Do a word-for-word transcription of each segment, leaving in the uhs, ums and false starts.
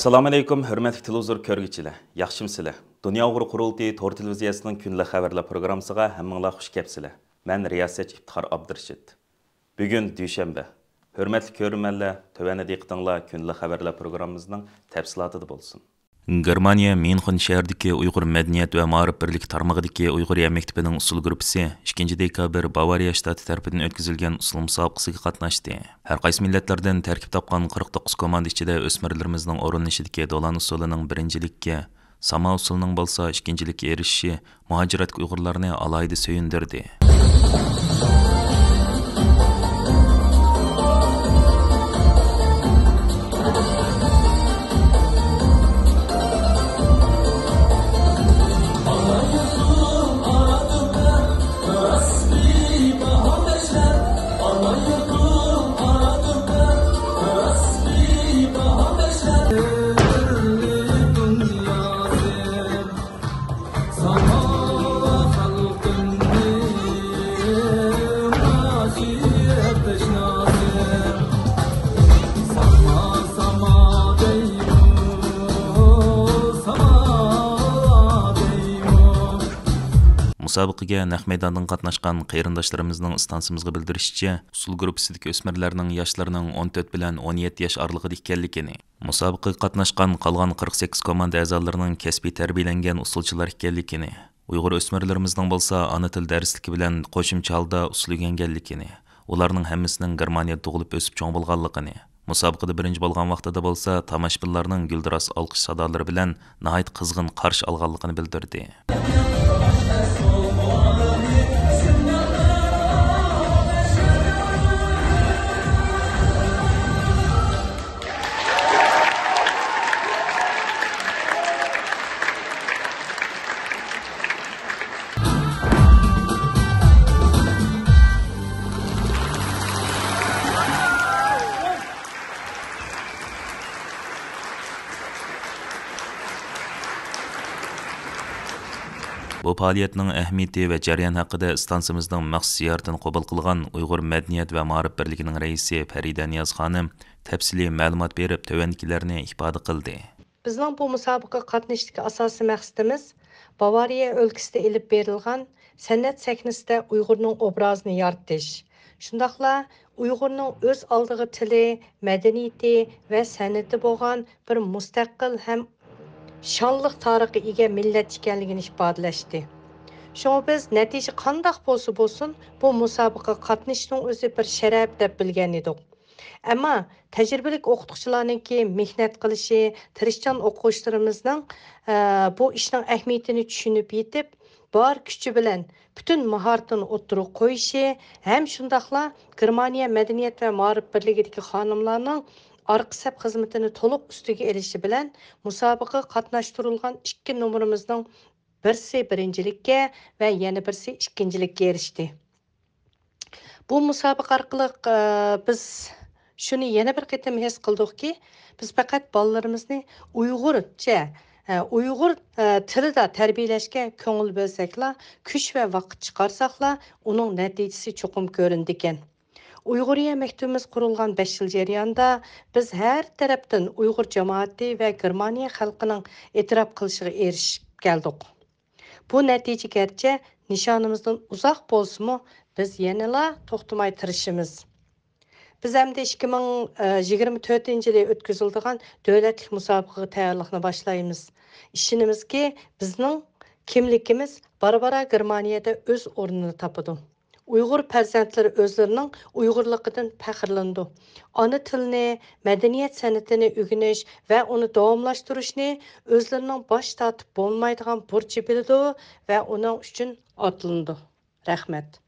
ئەسسالامۇئەلەيكۇم، ھۆرمەتلىك تېلېۋىزور كۆرگۈچىلەر، ياخشىمۇسىلەر؟ دۇنيا ئۇيغۇر قۇرۇلتىيى تور تېلېۋىزىيەسىنىڭ كۈندىلىك خەۋەرلەر پروگراممىسىغا ھەممىڭلار خۇش كەپسىلەر. مەن رىياسەتچى ئىپتىخار ئابدۇرېشىت. بۈگۈن دۈشەنبە. ھۆرمەتلىك كۆرۈرمەنلەر، تۆۋەندە دىققىتىڭلار كۈندىلىك خەۋەرلەر پروگراممىمىزنىڭ تەپسىلاتىدا بولسۇن. گېرمانىيە ميۇنخېن شەھىرىدىكى ئۇيغۇر مەدەنىيەت ۋە مائارىپ بىرلىكى تارمىقىدىكى ئۇيغۇر يەر مەكتىپىنىڭ ئۇسسۇل گۇرۇپپىسى ئىككىنچى دېكابىر باۋارىيە شتاتى تەرىپىدىن ئۆتكۈزۈلگەن ئۇسسۇل مۇسابىقىسىگە قاتناشتى. ھەر قايسى مىللەتلەردىن تەركىب تاپقان قىرىق توققۇز كوماندا ئىچىدە ئۆسمۈرلىرىمىزنىڭ ئورۇنلىشىدىكى دولان ئۇسسۇلىنىڭ بىرىنچىلىككە، ساما ئۇسسۇلىنىڭ بولسا ئىككىنچىلىككە ئېرىشىشى مۇھاجىرەتتىكى ئۇيغۇرلارنى ئالاھىدە سۆيۈندۈردى. مۇسابىقىگە نەق مەيداندىن قاتناشقان قېرىنداشلىرىمىزنىڭ ئىستانسىمىزغا بىلدۈرۈشىچە، ئۇسسۇل گۇرۇپپىسىدىكى ئۆسمۈرلەرنىڭ ياشلىرىنىڭ ئون تۆت بىلەن ئون يەتتە ياش ئارىلىقىدا ئىكەنلىكىنى، مۇسابىقىگە قاتناشقان قالغان قىرىق سەككىز كوماندا ئەزالىرىنىڭ كەسپىي تەربىيەلەنگەن ئۇسسۇلچىلار ئىكەنلىكىنى، ئۇيغۇر ئۆسمۈرلىرىمىزنىڭ بولسا ئانا تىل دەرسلىكى بىلەن قوشۇمچە ھالدا ئۇسسۇل ئۆگەنگەنلىكىنى، ئۇلارنىڭ ھەممىسىنىڭ گېرمانىيەدە تۇغۇلۇپ ئۆسۈپ چوڭ بولغانلىقىنى، مۇسابىقىدە بىرىنچى بولغان ۋاقتىدا بولسا تاماشىبىنلارنىڭ گۈلدۈراس ئالقىش سادالىرى بىلەن ناھايىتى قىزغىن قارشى ئالغانلىقىنى بىلدۈردى. بۇ پائالىيەتنىڭ ئەھمىيىتى ۋە جەريانى ھەققىدە ئىستانسىمىزنىڭ مەخسۇس زىيارىتىنى قوبۇل قىلغان ئۇيغۇر مەدەنىيەت ۋە مائارىپ بىرلىكىنىڭ رەئىسى پەرىدە نىياز خانىم تەپسىلىي مەلۇمات بېرىپ، تۆۋەندىكىلەرنى ئىپادە قىلدى. بىزنىڭ بۇ مۇسابىقىگە قاتنىشىشتىكى ئاساسىي مەقسىتىمىز باۋارىيە ئۆلكىسىدە ئېلىپ بېرىلغان سەنئەت سەھنىسىدە ئۇيغۇرنىڭ ئوبرازىنى يارىتىش، شۇنداقلا ئۇيغۇرنىڭ ئۆز ئالدىغا تىلى، مەدەنىيىتى ۋە سەنئىتى بولغان بىر مۇستەقىل ھەم شانلىق تارىخقا ئىگە مىللەت ئىكەنلىكىنى ئىپادىلەشتى. شۇڭا بىز نەتىجە قانداق بولسا بولسۇن، بۇ مۇسابىقىگە قاتنىشىشنىڭ ئۆزى بىر شەرەپ دەپ بىلگەن ئىدۇق. ئەمما تەجرىبىلىك ئوقۇتقۇچىلارنىڭكى مېھنەت قىلىشى، تىرىشچان ئوقۇغۇچىلىرىمىزنىڭ، ئە، بۇ ئىشنىڭ ئەھمىيىتىنى چۈشىنىپ يېتىپ، بار كۈچى بىلەن پۈتۈن ماھارىتىنى ئوتتۇرىغا قويۇشى ھەم شۇنداقلا گېرمانىيە مەدەنىيەت ۋە مائارىپ بىرلىكىدىكى خانىملارنىڭ ئارقا سەپ خىزمىتىنى تولۇق ئۈستىگە ئېلىشى بىلەن مۇسابىقىگە قاتناشتۇرۇلغان ئىككى نومۇرىمىزنىڭ بىرسى بىرىنچىلىككە ۋە يەنە بىرسى ئىككىنچىلىككە ئېرىشتى. بۇ مۇسابىقە ئارقىلىق، ئە، بىز شۇنى يەنە بىر قېتىم ھېس قىلدۇقكى، بىز پەقەت بالىلىرىمىزنى ئۇيغۇرچە، ئە، ئۇيغۇر، ئە، تىلىدا تەربىيەلەشكە كۆڭۈل بۆلسەكلا، كۈچ ۋە ۋاقىت چىقارساقلا، ئۇنىڭ نەتىجىسى چوقۇم كۆرۈنىدىكەن. ئۇيغۇرىيە مەكتىپىمىز قۇرۇلغان بەش يىل جەريانىدا بىز ھەر تەرەپتىن ئۇيغۇر جامائىتى ۋە گېرمانىيە خەلقىنىڭ ئېتىراپ قىلىشىغا ئېرىشىپ كەلدۇق. بۇ نەتىجە گەرچە نىشانىمىزدىن ئۇزاق بولسىمۇ، بىز يەنىلا توختىماي تىرىشىمىز. بىز ئەمدى ئىككى مىڭ يىگىرمە تۆتىنچى يىلى ئۆتكۈزۈلىدىغان دۆلەتلىك مۇسابىقىگە تەييارلىقنى باشلايمىز. ئىشىنىمىزكى، بىزنىڭ كىملىكىمىز بارا-بارا گېرمانىيەدە ئۆز ئورنىنى تاپىدۇ. ئۇيغۇر پەرزەنتلىرى ئۆزلىرىنىڭ ئۇيغۇرلۇقىدىن پەخىرلىنىدۇ. ئانا تىلىنى، مەدەنىيەت سەنئىتىنى ئۆگىنىش ۋە ئۇنى داۋاملاشتۇرۇشنى ئۆزلىرىنىڭ باش تارتىپ بولمايدىغان بۇرچى بىلىدۇ ۋە ئۇنىڭ ئۈچۈن ئاتلىنىدۇ. رەھمەت.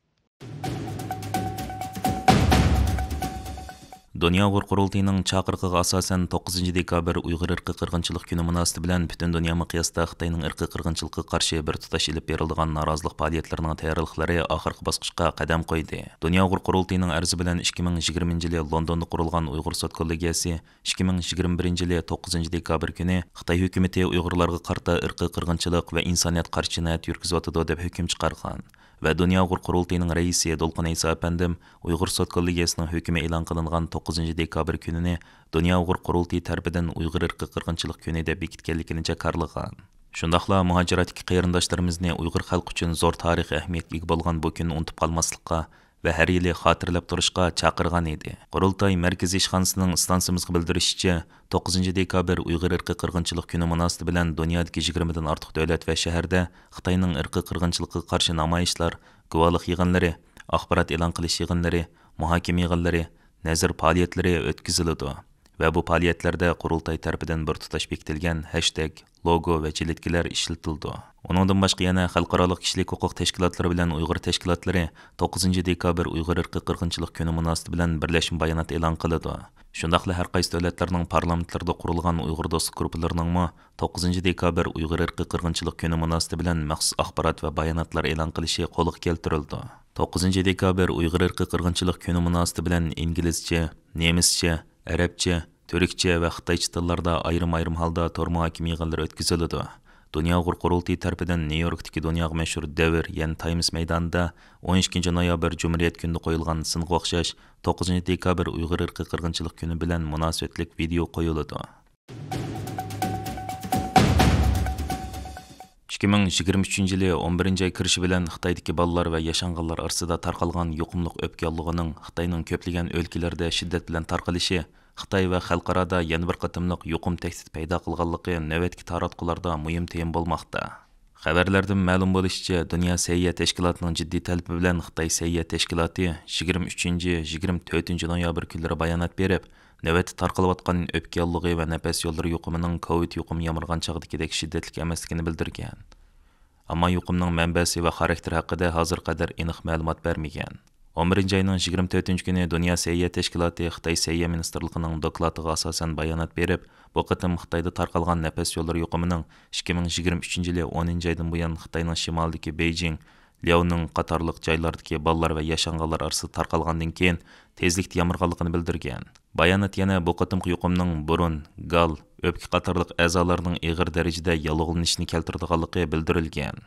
دۇنيا ئۇيغۇر قۇرۇلتىيىنىڭ چاقىرىقىغا ئاساسەن، توققۇزىنچى دېكابىر ئۇيغۇر ئىرقىي قىرغىنچىلىق كۈنى مۇناسىۋىتى بىلەن پۈتۈن دۇنيا مىقياسىدا خىتاينىڭ ئىرقىي قىرغىنچىلىقىغا قارشى بىر تۇتاش ئېلىپ بېرىلىدىغان نارازىلىق پائالىيەتلىرىنىڭ تەييارلىقلىرى ئاخىرقى باسقۇچقا قەدەم قويدى. دۇنيا ئۇيغۇر قۇرۇلتىيىنىڭ ئەرزى بىلەن ئىككى مىڭ يىگىرمىنچى يىلى لوندوندا قۇرۇلغان ئۇيغۇر سوت كوللېگىيەسى ئىككى مىڭ يىگىرمە بىرىنچى يىلى توققۇزىنچى دېكابىر كۈنى خىتاي ھۆكۈمىتى ئۇيغۇرلارغا قارىتا ئىرقىي قىرغىنچىلىق ۋە ئىنسانىيەتكە قارشى جىنايەت يۈرگۈزۈۋاتىدۇ، دەپ ھۆكۈم چىقارغان. ۋە دۇنيا ئۇيغۇر قۇرۇلتىيىنىڭ رەئىسى دولقۇن ئەيسا ئەپەندىم ئۇيغۇر سوت كوللېگىيەسىنىڭ ھۆكمى ئېلان قىلىنغان توققۇزىنچى دېكابىر كۈنىنى دۇنيا ئۇيغۇر قۇرۇلتىيى تەرىپىدىن ئۇيغۇر ئىرقىي قىرغىنچىلىق كۈنى دەپ بېكىتكەنلىكىنى جاكارلىغان. شۇنداقلا مۇھاجىرەتتىكى قېرىنداشلىرىمىزنى ئۇيغۇر خەلقى ئۈچۈن زور تارىخىي ئەھمىيەتكە ئىگە بولغان بۇ كۈننى ئۇنتۇپ قالماسلىققا ۋە ھەر يىلى خاتىرىلەپ تۇرۇشقا چاقىرغان ئىدى. قۇرۇلتاي مەركىزىي ئىشخانىسىنىڭ ئىستانسىمىزغا بىلدۈرۈشىچە، توققۇزىنچى دېكابىر ئۇيغۇر ئىرقىي قىرغىنچىلىق كۈنى مۇناسىۋىتى بىلەن دۇنيادىكى يىگىرمىدىن ئارتۇق دۆلەت ۋە شەھەردە خىتاينىڭ ئىرقىي قىرغىنچىلىقىغا قارشى نامايىشلار، گۇۋاھلىق يىغىنلىرى، ئاخبارات ئېلان قىلىش يىغىنلىرى، مۇھاكىمە يىغىنلىرى، نەزىر پائالىيەتلىرى ئۆتكۈزۈلىدۇ ۋە بۇ پائالىيەتلەردە قۇرۇلتاي تەرىپىدىن بىر تۇتاش بېكىتىلگەن ھەشتەگ، لوگو ۋە جىلىتكىلەر ئىشلىتىلىدۇ. ئۇنىڭدىن باشقا يەنە خەلقئارالىق كىشىلىك ھوقۇق تەشكىلاتلىرى بىلەن ئۇيغۇر تەشكىلاتلىرى توققۇزىنچى دېكابىر ئۇيغۇر ئىرقىي قىرغىنچىلىق كۈنى مۇناسىۋىتى بىلەن بىرلەشمە بايانات ئېلان قىلىدۇ. شۇنداقلا ھەر قايسى دۆلەتلەرنىڭ پارلامېنتلىرىدا قۇرۇلغان ئۇيغۇر دوستلۇق گۇرۇپپىلىرىنىڭمۇ توققۇزىنچى دېكابىر ئۇيغۇر ئىرقىي قىرغىنچىلىق كۈنى مۇناسىۋىتى بىلەن مەخسۇس ئاخبارات ۋە باياناتلار ئېلان قىلىشى قولغا كەلتۈرۈلىدۇ. توققۇزىنچى دېكابىر ئۇيغۇر ئىرقىي قىرغىنچىلىق كۈنى مۇناسىۋىتى بىلەن ئىنگلىزچە، نېمىسچە، ئەرەبچە، تۈركچە ۋە خىتايچە تىللاردا ئايرىم-ئايرىم ھالدا تور مۇھاكىمە يىغىنلىرى ئۆتكۈزۈلىدۇ. دۇنيا ئۇيغۇر قۇرۇلتىيى تەرىپىدىن نيۇ يوركتىكى دۇنياغا مەشھۇر دەۋر، يەنى تايمس مەيدانىدا ئون ئىككىنچى نويابىر جۇمھۇرىيەت كۈنىدە قويۇلغان سىنغا ئوخشاش توققۇزىنچى دېكابىر ئۇيغۇر ئىرقىي قىرغىنچىلىق كۈنى بىلەن مۇناسىۋەتلىك ۋىدېئو قويۇلىدۇ. ئىككى مىڭ يىگىرمە ئۈچىنچى يىلى ئون بىرىنچى ئاي كىرىشى بىلەن خىتايدىكى بالىلار ۋە ياشانغانلار ئارىسىدا تارقالغان يۇقۇملۇق ئۆپكە ياللۇغىنىڭ خىتاينىڭ كۆپلىگەن ئۆلكىلىرىدە شىددەت بىلەن تارقىلىشى خىتاي ۋە خەلقئارادا يەنە بىر قېتىملىق يۇقۇم تەھدىتى پەيدا قىلغانلىقى نۆۋەتتىكى تاراتقۇلاردا مۇھىم تېما بولماقتا. خەۋەرلەردىن مەلۇم بولۇشىچە، دۇنيا سەھىيە تەشكىلاتىنىڭ جىددىي تەلىپى بىلەن خىتاي سەھىيە تەشكىلاتى يىگىرمە ئۈچىنچى، يىگىرمە تۆتىنچى نويابىر كۈنلىرى بايانات بېرىپ، نۆۋەتتە تارقىلىۋاتقان ئۆپكە ياللۇغى ۋە نەپەس يوللىرى يۇقۇمىنىڭ كوۋىد يۇقۇمى يامرىغان چاغدىكىدەك شىددەتلىك ئەمەسلىكىنى بىلدۈرگەن. ئەمما يۇقۇمنىڭ مەنبەسى ۋە خاراكتېرى ھەققىدە ھازىرغا قەدەر ئېنىق مەلۇمات بەرمىگەن. ئون بىرىنچى ئاينىڭ يىگىرمە تۆتىنچى كۈنى دۇنيا سەھىيە تەشكىلاتى خىتاي سەھىيە مىنىستىرلىقىنىڭ دوكلاتىغا ئاساسەن بايانات بېرىپ، بۇ قېتىم خىتايدا تارقالغان نەپەس يوللىرى يۇقۇمىنىڭ ئىككى مىڭ يىگىرمە ئۈچىنچى يىلى ئونىنچى ئايدىن بۇيان خىتاينىڭ شىمالىدىكى بېيجىڭ، لياۋنىڭ قاتارلىق جايلاردىكى بالىلار ۋە ياشانغانلار ئارىسىدا تارقالغاندىن كېيىن تېزلىكتە يامرىغانلىقىنى بىلدۈرگەن. بايانات يەنە بۇ قېتىمقى يۇقۇمنىڭ بۇرۇن، گال، ئۆپكە قاتارلىق ئەزالارنىڭ ئېغىر دەرىجىدە ياللۇغلىنىشىنى كەلتۈرىدىغانلىقى بىلدۈرۈلگەن.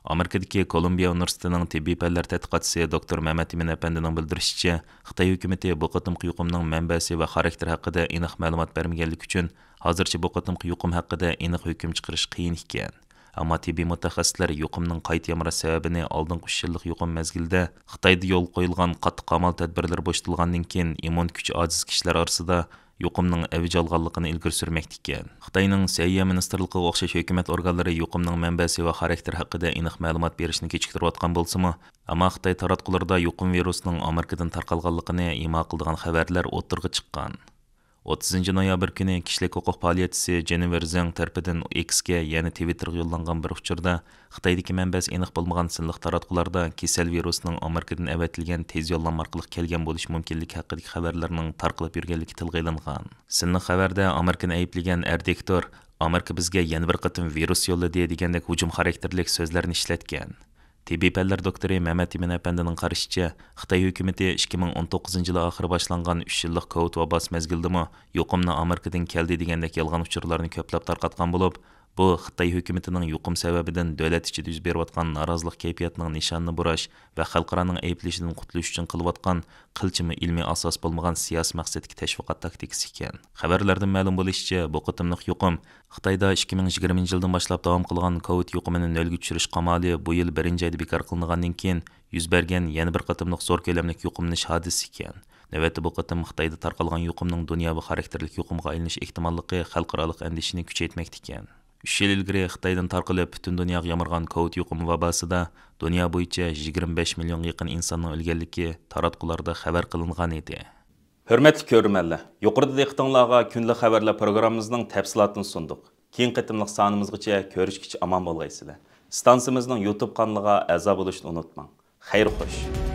ئامېرىكىدىكى كولومبىيە ئۇنىۋېرسىتېتىنىڭ تېببىي پەنلەر تەتقىقاتچىسى دوكتور مەمەت ئىمىن ئەپەندىنىڭ بىلدۈرۈشىچە، خىتاي ھۆكۈمىتى بۇ قېتىمقى يۇقۇمنىڭ مەنبەسى ۋە خاراكتېرى ھەققىدە ئېنىق مەلۇمات بەرمىگەنلىكى ئۈچۈن، ھازىرچە بۇ قېتىمقى يۇقۇم ھەققىدە ئېنىق ھۆكۈم چىقىرىش قىيىن ئىكەن. ئەمما تېببىي مۇتەخەسسىسلەر يۇقۇمنىڭ قايتا يامراش سەۋەبىنى ئالدىنقى ئۈچ يىللىق يۇقۇم مەزگىلىدە خىتايدا يولغا قويۇلغان قاتتىق ئامال تەدبىرلىرى بوشىتىلغاندىن كېيىن ئىممۇن كۈچى ئاجىز كىشىلەر ئارىسىدا يۇقۇمنىڭ ئەۋج ئالغانلىقىنى ئىلگىرى سۈرمەكتە ئىكەن. خىتاينىڭ سەھىيە مىنىستىرلىقىغا ئوخشاش ھۆكۈمەت ئورگانلىرى يۇقۇمنىڭ مەنبەسى ۋە خاراكتېرى ھەققىدە ئېنىق مەلۇمات بېرىشنى كېچىكتۈرۈۋاتقان بولسىمۇ، ئەمما خىتاي تاراتقۇلىرىدا يۇقۇم ۋىرۇسىنىڭ ئامېرىكىدىن تارقالغانلىقىنى ئىما قىلىدىغان خەۋەرلەر ئوتتۇرىغا چىققان. ئوتتۇزىنچى نويابىر كۈنى كىشىلىك ھوقۇق پائالىيەتچىسى جېنىۋېر زېڭ تەرىپىدىن ئېكسكە، يەنى تىۋىتتېرغا يوللانغان بىر ئۇچۇردا، خىتايدىكى مەنبەسى ئېنىق بولمىغان سىنلىق تاراتقۇلاردا كېسەل ۋىرۇسىنىڭ ئامېرىكىدىن ئەۋەتىلگەن تېز يوللام ئارقىلىق كەلگەن بولۇش مۇمكىنلىكى ھەققىدىكى خەۋەرلەرنىڭ تارقىلىپ يۈرگەنلىكى تىلغا ئېلىنغان. سىنلىق خەۋەردە ئامېرىكىنى ئەيىبلىگەن ئەر دىكتور، «ئامېرىكا بىزگە يەنە بىر قېتىم ۋىرۇس يوللىدى» دېگەندەك ھۇجۇم خاراكتېرلىك سۆزلەرنى ئىشلەتكەن. تېببىي پەنلەر دوكتورى مەمەت ئىمىن ئەپەندىنىڭ قارىشىچە، خىتاي ھۆكۈمىتى ئىككى مىڭ ئون توققۇزىنچى يىلى ئاخىرى باشلانغان ئۈچ يىللىق كوۋىد ۋاباسى مەزگىلىدىمۇ يۇقۇمنى ئامېرىكىدىن كەلدى دېگەندەك يالغان ئۇچۇرلارنى كۆپلەپ تارقاتقان بولۇپ، بۇ خىتاي ھۆكۈمىتىنىڭ يۇقۇم سەۋەبىدىن دۆلەت ئىچىدە يۈز بېرىۋاتقان نارازىلىق كەيپىياتىنىڭ نىشانىنى بۇراش ۋە خەلقئارانىڭ ئەيىبلىشىدىن قۇتۇلۇش ئۈچۈن قىلىۋاتقان قىلچىمۇ ئىلمىي ئاساسى بولمىغان سىياسىي مەقسەتتىكى تەشۋىقات تاكتىكىسى ئىكەن. خەۋەرلەردىن مەلۇم بولۇشىچە، بۇ قېتىملىق يۇقۇم خىتايدا ئىككى مىڭ يىگىرمىنچى يىلدىن باشلاپ داۋام قىلغان كوۋىد يۇقۇمىنى نۆلگە چۈشۈرۈش قامالى بۇ يىل بىرىنچى ئايدا بىكار قىلىنغاندىن كېيىن يۈز بەرگەن يەنە بىر قېتىملىق زور كۆلەملىك يۇقۇملىنىش ھادىسىسى ئىكەن. نۆۋەتتە بۇ قېتىم خىتايدا تارقالغان يۇقۇمنىڭ دۇنياۋى خاراكتېرلىك يۇقۇمغا ئايلىنىش ئېھتىماللىقى خەلقئارالىق ئەندىشىنى كۈچەيتمەكتە ئىكەن. ئۈچ يىل ئىلگىرى خىتايدىن تارقىلىپ پۈتۈن دۇنياغا يامرىغان كوۋىد يۇقۇمى ۋاباسىدا دۇنيا بويىچە يىگىرمە بەش مىليونغا يېقىن ئىنساننىڭ ئۆلگەنلىكى تاراتقۇلاردا خەۋەر قىلىنغان ئىدى. ھۆرمەتلىك كۆرۈرمەنلەر، يۇقىرىدا دىققىتىڭلارغا كۈندىلىك خەۋەرلەر پروگراممىمىزنىڭ تەپسىلاتىنى سۇندۇق. كېيىنكى قېتىملىق سانىمىزغىچە كۆرۈشكىچە ئامان بولغايسىلەر. ئىستانسىمىزنىڭ يۇتۇب قانىلىغا ئەزا بولۇشنى ئۇنتۇماڭ. خەير خوش.